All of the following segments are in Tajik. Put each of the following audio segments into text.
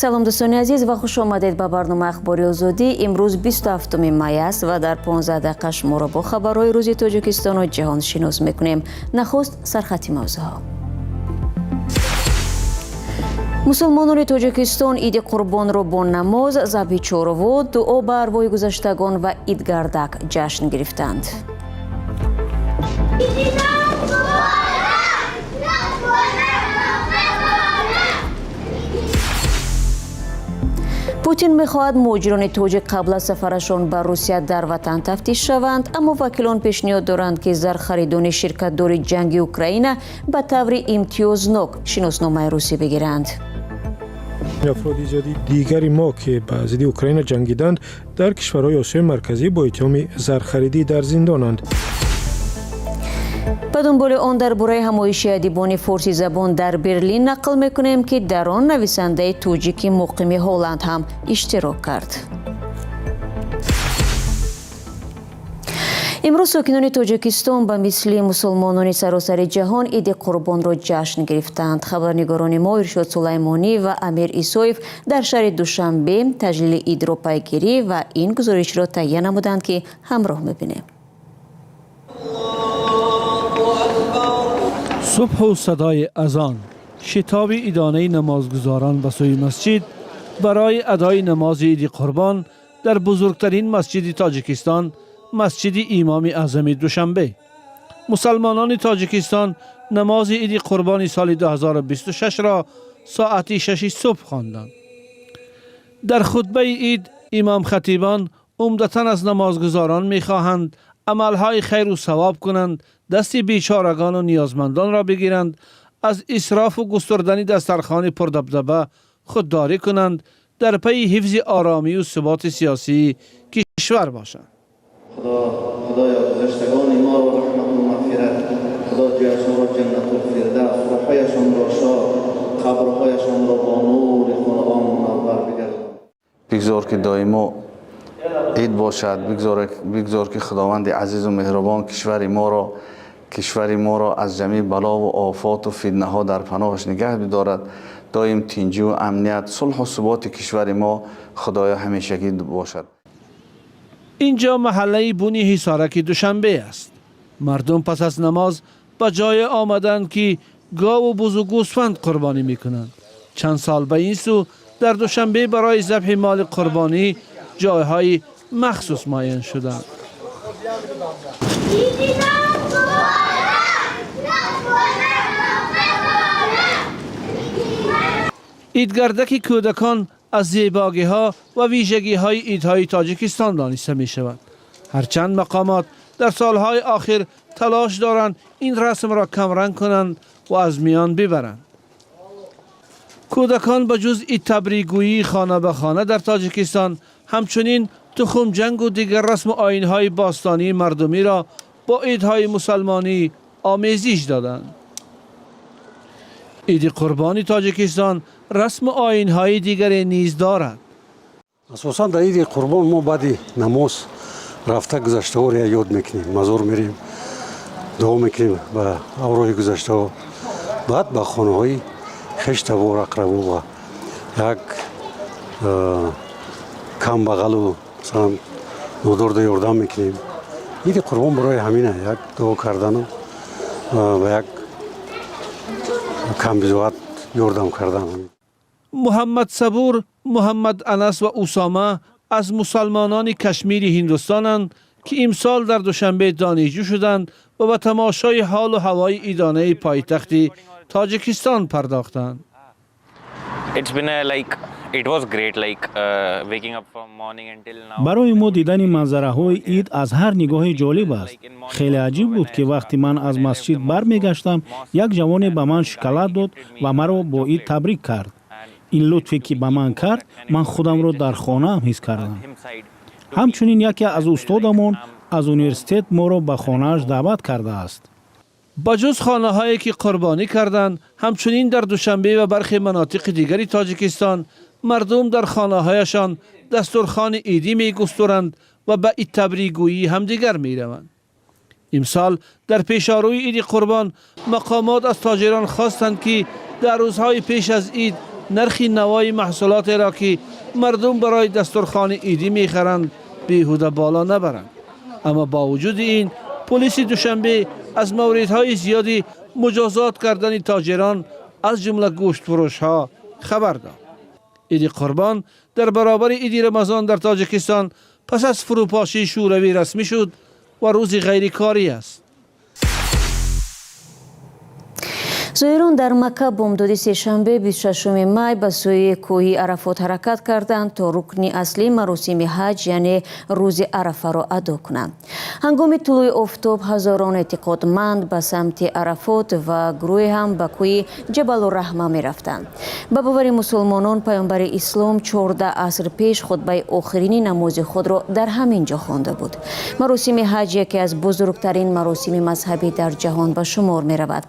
Салом, дӯстони азиз, ва хуш омадед ба барномаи Ахбори Озодӣ. Имрӯз 27 май аст ва дар 15 дақиқа шуморо бо хабарҳои рӯзи Тоҷикистону ҷаҳон шинос мекунем. Нахуст сархати мавзӯъҳо. Мусулмонони Тоҷикистон Иди Қурбонро бо намоз, забҳи чорво, дуо ба арвоҳи гузаштагон ва идгардак ҷашн гирифтанд. Путин мехоҳад муҳоҷирони тоҷик қабл аз сафарашон ба Русия дар ватан тафтиш шаванд, аммо вакилон пешниҳод доранд, ки зархаридони ширкатдори ҷанги Украина ба таври имтиёзнок шиносномаи русӣ бигиранд. Афроди зиёди дигари мо, ки ба зидди Украина ҷангиданд, дар кишварҳои Осиёи Марказӣ бо иттиҳоми зархаридӣ дар зиндонанд. Ба дунболи он дар бораи ҳамоиши адибони форсизабон дар Берлин нақл мекунем, ки дар он нависандаи тоҷики муқими Ҳолланд ҳам иштирок кард. Имрӯз сокинони Тоҷикистон ба мисли мусулмонони саросари ҷаҳон Иди Қурбонро ҷашн гирифтанд. Хабарнигорони мо Иршод Сулаймонӣ ва Амир Исоев дар шаҳри Душанбе таҷлили идро пайгирӣ ва ин гузоришро таҳия намуданд, ки ҳамроҳ мебинем. Субҳу садои азон, шитоби идонаи намозгузорон ба сӯи масҷид барои адои намози Иди Қурбон дар бузургтарин масҷиди Тоҷикистон, масҷиди Имоми Аъзами Душанбе. Мусалмонони Тоҷикистон намози Иди Қурбони соли 2026 ро соати 6 субҳ хонданд. Дар хутбаи ид имомхатибон умдатан аз намозгузорон мехоҳанд амалҳои хайру савоб кунанд, дасти бечорагону ниёзмандонро бигиранд, аз исрофу густурдани дастархони пурдабдаба худдорӣ кунанд, дар пайи ҳифзи оромию суботи сиёсии кишвар бошанд. Худоё, гузаштагони моро раҳмату мағфират, Худо ҷояшонро ҷаннатул фирдавс, рӯҳҳояшонро шод, қабрҳояшонро бо нури Қуръон мунаввар бигардон. Бигзор, ки доимо ид бошад, бигзор, ки Худованди азизу меҳрубон кишвари моро аз ҷамеи балову офоту фитнаҳо дар паноҳаш нигаҳ бидорад. Доим тинҷиву амният, сулҳу суботи кишвари мо, Худоё, ҳамешагӣ бошад. Инҷо маҳаллаи Буни Ҳисораки Душанбе аст. Мардум пас аз намоз ба ҷое омаданд, ки гову бузу гӯсфанд қурбонӣ мекунанд. Чанд сол ба ин сӯ дар Душанбе барои забҳи моли қурбонӣ ҷойҳои махсус муайян шуданд. Идгардаки кӯдакон аз зебогиҳо ва вижагиҳои идҳои Тоҷикистон дониста мешавад. Ҳарчанд мақомот дар солҳои охир талош доранд ин расмро камранг кунанд ва аз миён бибаранд. Кӯдакон ба ҷуз идтабрикгӯии хона ба хона дар Тоҷикистон ҳамчунин тухумҷангу дигар расму оинҳои бостонии мардумиро бо идҳои мусалмонӣ омезиш доданд. Иди Қурбони Тоҷикистон расму оинҳои дигаре низ дорад. Асосан дар Иди Қурбон мо баъди намоз рафта гузаштаҳоро ёд мекунем, мазор мерем, дуо мекунем ба авроҳи гузаштаҳо, баъд ба хонаҳои хештабор, ақрабо ва як камбағалу, масалан, нодорда ёрдам мекунем. Иди Қурбон барои ҳамина, як дуо кардану ба як камбизоат ёрдам кардан. Муҳаммад Сабур, Муҳаммад Анас ва Усома аз мусалмонони Кашмири Ҳиндустонанд, ки имсол дар Душанбе донишҷӯ шуданд ва ба тамошои ҳолу ҳавои идонаи пойтахти Тоҷикистон пардохтанд. Барои мо дидани манзараҳои ид аз ҳар нигоҳе ҷолиб аст. Хеле аҷиб буд, ки вақте ман аз масҷид бармегаштам, як ҷавоне ба ман шоколад дод ва маро бо ид табрик кард. Ин лутфе, ки ба ман кард, ман худамро дар хонаам ҳис кардам. Ҳамчунин яке аз устодамон аз университет моро ба хонааш даъват кардааст. Ба ҷуз хонаҳое, ки қурбонӣ карданд, ҳамчунин дар Душанбе ва бархе манотиқи дигари Тоҷикистон мардум дар хонаҳояшон дастурхони идӣ мегустуранд ва ба идтабрикгӯии ҳамдигар мераванд. Имсол дар пешорӯи Иди Қурбон мақомот аз тоҷирон хостанд, ки дар рӯзҳои пеш аз ид Нархи навои маҳсулотеро, ки мардум барои дастурхони идӣ мехаранд, беҳуда боло набаранд. Аммо бо вуҷуди ин, полиси Душанбе аз мавридҳои зиёди муҷозот кардани тоҷирон, аз ҷумла гӯштфурӯшҳо, хабар дод. Иди Қурбон дар баробари Иди Рамазон дар Тоҷикистон пас аз фурӯпошии Шӯравӣ расмӣ шуд ва рӯзи ғайрикорӣ аст. Зоирон дар Макка бомдоди сешанбе, 26 май, ба сӯи кӯҳи Арафот ҳаракат карданд, то рукни аслии маросими ҳаҷ, яъне рӯзи Арафаро адо кунанд. Ҳангоми тулӯи офтоб ҳазорон эътиқодманд ба самти Арафот ва гурӯҳе ҳам ба кӯҳи Ҷабалураҳма мерафтанд. Ба бовари мусулмонон, паёмбари ислом 14 аср пеш хутбаи охирини намози худро дар ҳамин ҷо хонда буд. Маросими ҳаҷ яке аз бузургтарин маросими мазҳабӣ дар ҷаҳон ба шумор меравад.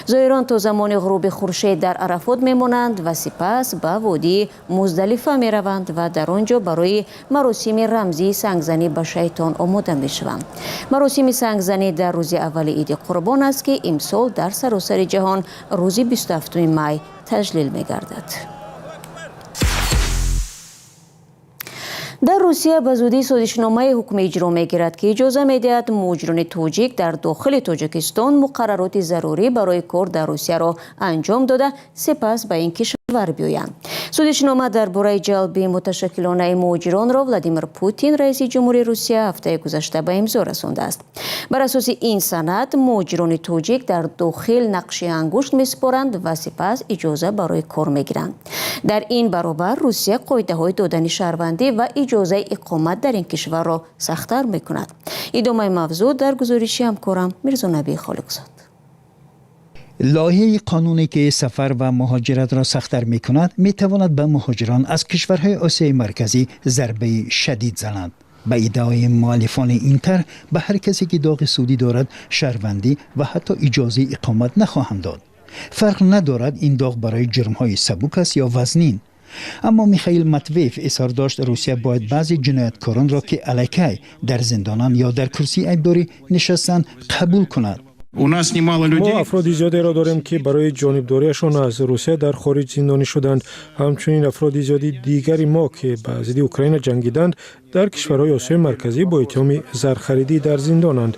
Зоирон то замони ғуруби хуршед дар Арафот мемонанд ва сипас ба водии Муздалифа мераванд ва дар он ҷо барои маросими рамзии сангзанӣ ба шайтон омода мешаванд. Маросими сангзанӣ дар рӯзи аввали Иди Қурбон аст, ки имсол дар саросари ҷаҳон рӯзи 27 май таҷлил мегардад. Дар Русия ба зудӣ созишномаи ҳукми иҷро мегирад, ки иҷоза медиҳад муҳоҷирони тоҷик дар дохили Тоҷикистон муқаррароти зарурӣ барои кор дар Русияро анҷом дода, сипас ба ин кишвар биёянд. Созишнома дар бораи ҷалби муташаккилонаи муҳоҷиронро Владимир Путин, раиси ҷумҳури Русия, ҳафтаи гузашта ба имзо расондааст. Бар асоси ин санад, муҳоҷирони тоҷик дар дохил нақши ангушт месупоранд ва сипас иҷоза барои кор мегиранд. Дар ин баробар Русия қоидаҳои додани шаҳрвандӣ ва иҷозаи иқомат дар ин кишварро сахттар мекунад. Идомаи мавзӯъ дар гузориши ҳамкорам Мирзонабии Холиқзод. Лоиҳаи қонуне, ки сафар ва муҳоҷиратро сахттар мекунад, метавонад ба муҳоҷирон аз кишварҳои Осиёи Марказӣ зарбаи шадид занад. Ба иддаои муаллифони ин тарҳ, ба ҳар касе ки доғи судӣ дорад, шаҳрвандӣ ва ҳатто иҷозаи иқомат нахоҳанд дод. Фарқ надорад, ин доғ барои ҷурмҳои сабук аст ё вазнин. Аммо Михаил Матвеев изҳор дошт, Русия бояд баъзе ҷинояткоронро, ки аллакай дар зиндонанд ё дар курсии айбдорӣ нишастанд, қабул кунад. У нас немало людей. Мо афроди зиёдеро дорем, ки барои ҷонибдориашон аз Русия дар хориҷ зиндонӣ шуданд. Ҳамчунин афроди зиёди дигари мо, ки ба зидди Украина ҷангиданд, дар кишварҳои Осиёи Марказӣ бо иттиҳоми зархаридӣ дар зиндонанд.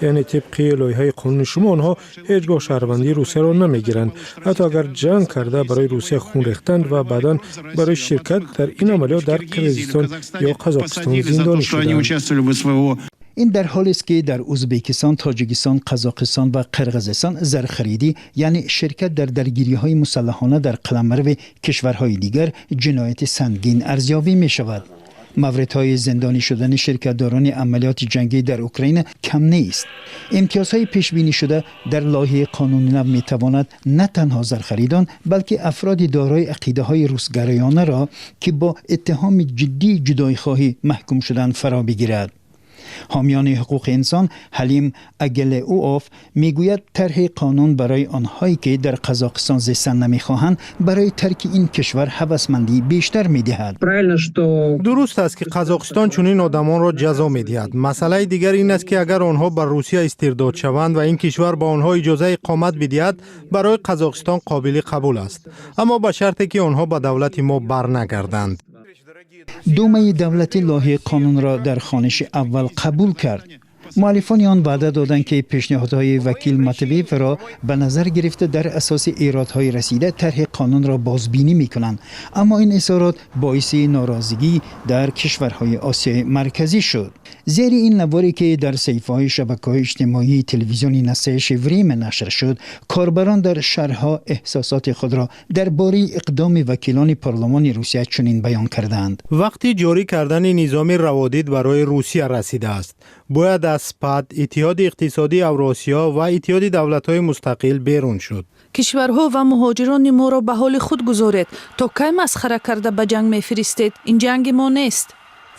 Яъне тибқи лоиҳаи қонуни шумо, онҳо ҳеҷ гоҳ шаҳрвандии Русияро намегиранд, ҳатто агар ҷанг карда барои Русия хун рехтанд ва баъдан барои ширкат дар ин амалиёт дар Қирғизистон ё Қазоқистон зиндонӣ шуданд. Ин дар ҳолест, ки дар Ӯзбекистон, Тоҷикистон, Қазоқистон ва Қирғизистон зархаридӣ, яъне ширкат дар даргириҳои мусаллаҳона дар қаламрави кишварҳои дигар, ҷинояти сангин арзёбӣ мешавад. Мавридҳои зиндонӣ шудани ширкатдорони амалиёти ҷангӣ дар Украина кам нест. Имтиёзҳои пешбинӣ шуда дар лоиҳаи қонуни нав метавонад на танҳо зархаридон, балки афроди дорои ақидаҳои русгароёнаро, ки бо иттиҳоми ҷиддии ҷудоихоҳӣ маҳкум шуданд, фаро бигирад. Ҳомиёни ҳуқуқи инсон Ҳалим Агелеуов мегӯяд, тарҳи қонун барои онҳое, ки дар Қазоқистон зистан намехоҳанд, барои тарки ин кишвар ҳавасмандии бештар медиҳад. Дуруст аст, ки Қазоқистон чунин одамонро ҷазо медиҳад. Масъалаи дигар ин аст, ки агар онҳо ба Русия истирдод шаванд ва ин кишвар ба онҳо иҷозаи иқомат бидиҳад, барои Қазоқистон қобили қабул аст, аммо ба шарте ки онҳо ба давлати мо барнагарданд. Думаи давлатӣ лоиҳаи қонунро дар хониши аввал қабул кард. Муаллифони он ваъда доданд, ки пешниҳодҳои вакил Матвеевро ба назар гирифта, дар асоси эродҳои расида тарҳи қонунро бозбинӣ мекунанд. Аммо ин изҳорот боиси норозигӣ дар кишварҳои Осиёи Марказӣ шуд. Зери ин наворе, ки дар саҳифаҳои шабакаҳои иҷтимоии телевизиони «Настоящее время» нашр шуд, корбарон дар шарҳҳо эҳсосоти худро дар бораи иқдоми вакилони парлумони Русия чунин баён кардаанд: Вақти ҷорӣ кардани низоми раводид барои Русия расидааст. Бояд аз ПАТ, Иттиҳоди Иқтисодии Авросиё ва Иттиҳоди Давлатҳои Мустақил берун шуд. Кишварҳо ва муҳоҷирони моро ба ҳоли худ гузоред. То кай масхара карда ба ҷанг мефиристед? Ин ҷанги мо нест.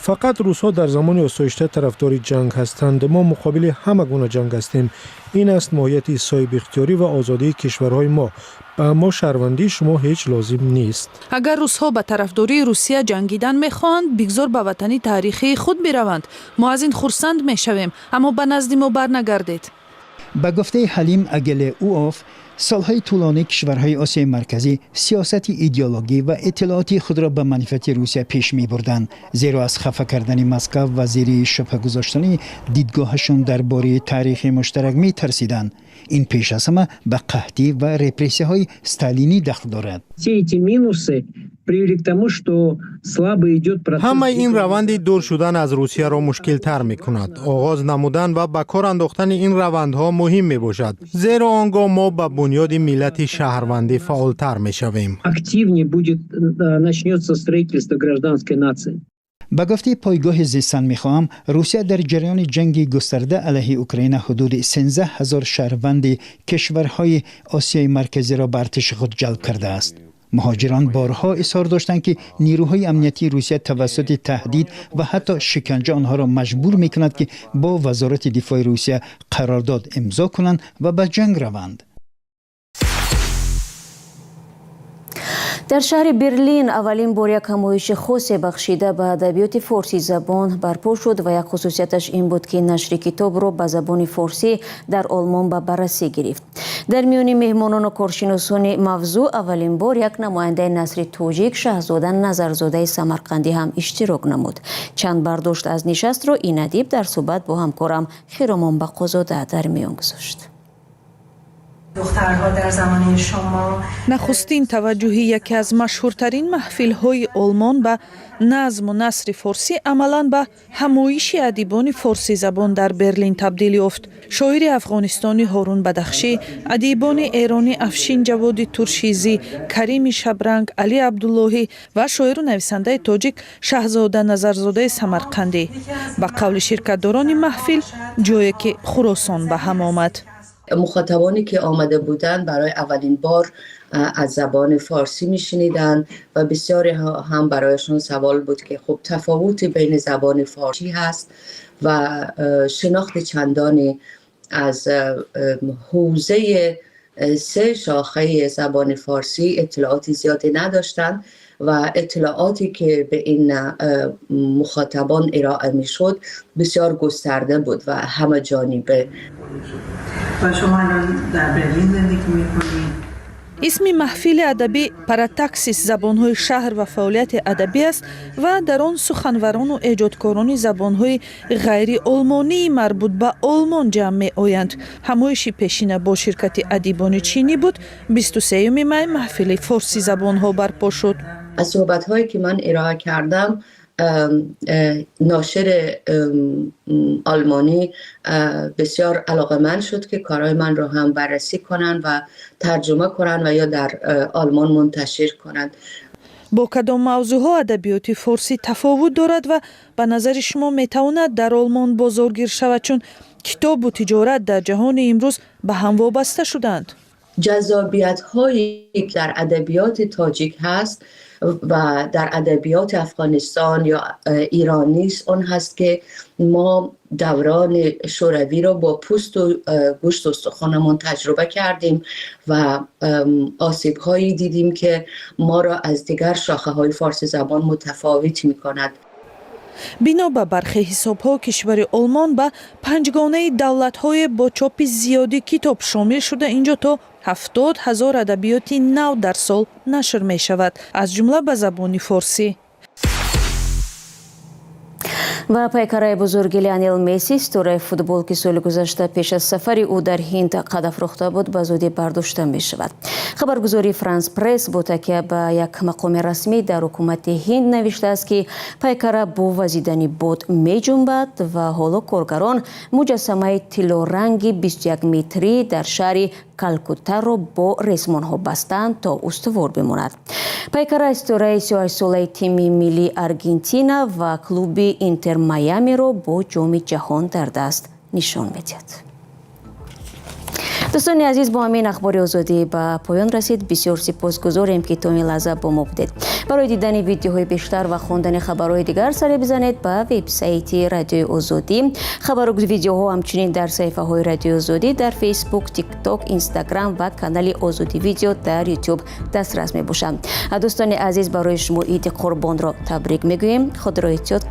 Фақат русҳо дар замони осоишта тарафдори ҷанг ҳастанд. Мо муқобили ҳама гуна ҷанг ҳастем. Ин аст моҳияти соҳибихтиёрӣ ва озодии кишварҳои мо. Ба мо шаҳрвандии шумо ҳеҷ лозим нест. Агар русҳо ба тарафдории Русия ҷангидан мехоҳанд, бигзор ба ватани таърихии худ бираванд. Мо аз ин хурсанд мешавем, аммо ба назди мо барнагардед. Ба гуфтаи Ҳалим Агелеуов, солҳои тӯлонӣ кишварҳои Осиёи Марказӣ сиёсати идеологӣ ва иттилоотии худро ба манфиати Русия пеш мебурданд, зеро аз хафа кардани Москав ва зери шубҳа гузоштани дидгоҳашон дар бораи таърихи муштарак метарсиданд. Ин пеш аз ҳама ба қаҳтӣ ва репрессияҳои сталинӣ дахл дорад. Все эти минусы привели к тому, что слабо идет процесс. Ҳамаи ин раванди дур шудан аз Русияро мушкилтар мекунад. Оғоз намудан ва ба кор андохтани ин равандҳо муҳим мебошад, зеро он гоҳ мо ба бунёди миллати шаҳрвандӣ фаъолтар мешавем. Активнее будет начнется строительство гражданской нации. Ба гуфтаи пойгоҳи «Зистан мехоҳам», Русия дар ҷараёни ҷанги густарда алайҳи Украина ҳудуди 13 ҳазор шаҳрванди кишварҳои Осиёи Марказиро ба артиши худ ҷалб кардааст. Муҳоҷирон борҳо изҳор доштанд, ки нирӯҳои амниятии Русия тавассути таҳдид ва ҳатто шиканҷа онҳоро маҷбур мекунад, ки бо Вазорати дифои Русия қарордод имзо кунанд ва ба ҷанг раванд. Дар шаҳри Берлин аввалин бор як ҳамоиши хосе бахшида ба адабиёти форсизабон барпо шуд ва як хусусияташ ин буд, ки нашри китобро ба забони форсӣ дар Олмон ба баррасӣ гирифт. Дар миёни меҳмонону коршиносони мавзӯъ аввалин бор як намояндаи насри тоҷик, Шаҳзода Назарзодаи Самарқандӣ, ҳам иштирок намуд. Чанд бардошт аз нишастро ин адиб дар суҳбат бо ҳамкорам Хиромон Бақозода дар миён гузошт. Нахустин таваҷҷӯҳи яке аз машҳуртарин маҳфилҳои Олмон ба назму насри форсӣ амалан ба ҳамоиши адибони форсизабон дар Берлин табдил ёфт. Шоири афғонистонӣ Ҳорун Бадахшӣ, адибони эронӣ Афшин Ҷаводи Туршизӣ, Карими Шабранг, Али Абдуллоҳӣ ва шоиру нависандаи тоҷик Шаҳзода Назарзодаи Самарқандӣ. Ба қавли ширкатдорони маҳфил, ҷое ки Хуросон ба ҳам омад. مخاطبانی که آمده بودند برای اولین بار از زبان فارسی میشنیدن و بسیاری هم برایشون سوال بود که خب تفاوت بین زبان فارسی هست و شناخت چندانی از حوزه سه شاخه زبان فارسی اطلاعاتی زیادی نداشتند و اطلاعاتی که به این مخاطبان ارائه میشد بسیار گسترده بود و همه جانبه. و شما الان در برلین زندگی میکنید؟ Исми маҳфили адабӣ «Паратаксис: забонҳои шаҳр ва фаъолияти адабӣ» аст ва дар он суханварону эҷодкорони забонҳои ғайриолмонии марбут ба Олмон ҷамъ меоянд. Ҳамоиши пешина бо ширкати адибони чинӣ буд. 23-юми май маҳфили форсизабонҳо барпо шуд. از صحبت‌هایی که من ارائه کردم، ناشر آلمانی بسیار علاقمند شد که کارهای من رو هم بررسی کنن و ترجمه کنن و یا در آلمان منتشر کنند. Бо кадом мавзӯъҳо адабиёти форсӣ тафовут дорад ва ба назари шумо метавонад дар Олмон бозоргир шавад, чун китобу тиҷорат дар ҷаҳони имрӯз ба ҳам вобаста шуданд? جذابیت هایی در ادبیات تاجیک هست و در ادبیات افغانستان یا ایران نیست، اون هست که ما دوران شوروی رو با پوست و گوشت و استخوانمون تجربه کردیم و آسیب هایی دیدیم که ما را از دیگر شاخه های فارسی زبان متفاوت می کند. Бино ба бархе ҳисобҳо, кишвари Олмон ба панҷгонаи давлатҳое бо чопи зиёди китоб шомил шуда, инҷо то 70 000 адабиёти нав дар сол нашр мешавад, аз ҷумла ба забони форсӣ. Ва пайкараи бузурги Лионел Месси, ситораи футбол, ки соли гузашта пеш аз сафари ӯ дар Ҳинд қад афрохта буд, ба зудӣ бардошта мешавад. Хабаргузории Франс Пресс бо такя ба як мақоми расмӣ дар ҳукумати Ҳинд навиштааст, ки пайкара бо вазидани бод меҷунбад ва ҳоло коргарон муҷассамаи тиллоранги 21 метрӣ дар шаҳри Калкуттаро бо ресмонҳо бастанд, то устувор бимонад. Пайкара ситораи 38-солаи тими миллии Аргентина ва клуби Интер Майамиро бо Ҷоми ҷаҳон дар даст нишон медиҳад. Дӯстони азиз, бо ҳамин Ахбори Озодӣ ба поён расид. Бисёр сипосгузорем, ки то ин лаҳза бо мо будед. Барои дидани видеоҳои бештар ва хондани хабарҳои дигар саре бизанед ба вебсайти Радиои Озодӣ. Хабару видеоҳо ҳамчунин дар саҳифаҳои Радиои Озодӣ дар Фейсбук, Тикток, Инстаграм ва канали Озодӣ Видео дар Ютуб дастрас мебошанд. Дӯстони азиз, барои шумо Иди Қурбонро табрик мегӯем. Худро эҳтиёт.